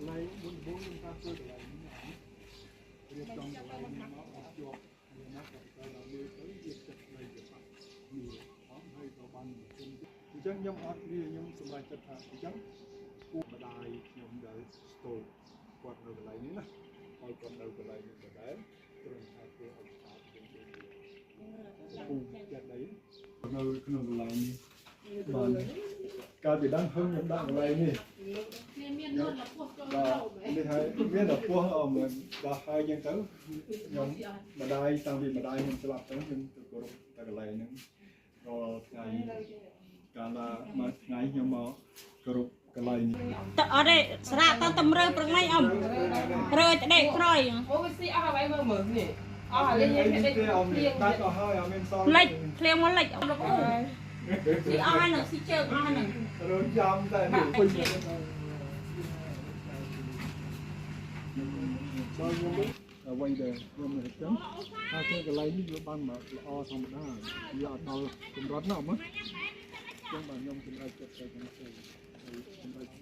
ន្លែងមុនដំបូងខ្ញុំថាធ្វើកន្លែងនេះរៀបចំកន្លែងនេះមកឲ្យជាប់វាមកក៏ទៅដល់លើទៅវាចិត្តដីវាបាក់គ្នាផងហើយក៏បានជុំអញ្ចឹងខ្ញុំអត់វាខ្ញុំសម្រេចចិត្តថាអញ្ចឹងពូម្ដាយខ្ញុំដែលស្ទោគាត់នៅកន្លែងនេះណាហើយគាត់នៅកន្លែងនេះដដែលត្រឹមថាធ្វើឲ្យស្អាតជាងដូចពូចិត្តដីនៅក្នុងកន្លែងនេះបានកាលពីដើមហឹងខ្ញុំដាក់កន្លែងនេះ មាននួនលពោះចូលទៅ នេះហើយមានលពោះអមដល់ហើយអញ្ចឹងទៅខ្ញុំម្ដាយតាំងពីម្ដាយខ្ញុំស្លាប់ទៅខ្ញុំទៅគោរពតែកន្លែងហ្នឹងរាល់ថ្ងៃកាលណាមួយថ្ងៃខ្ញុំមកគោរពកន្លែងនេះ តអត់ទេស្រាតតម្រើព្រឹកថ្ងៃអ៊ំរើតដេកក្រោយ អូវាស៊ីអស់ហើយមើលមើលនេះអស់ហើយលេងដេក ភ្លៀងដាច់អស់ហើយអត់មានសល់ លិចភ្លៀងមកលិចអ៊ំលោកអូស៊ីអស់ហើយនឹងស៊ីជើងអស់ហើយនឹង រើចាំតែនេះពេញដល់ខ្ញុំអ្វីដែលខ្ញុំរៀបចំថាធ្វើកន្លែងនេះវាបានមកល្អធម្មតាវាអត់ដល់កម្រិតណាអមចឹងបាទខ្ញុំសម្រេចចិត្តទៅក្នុងទៅសម្រេច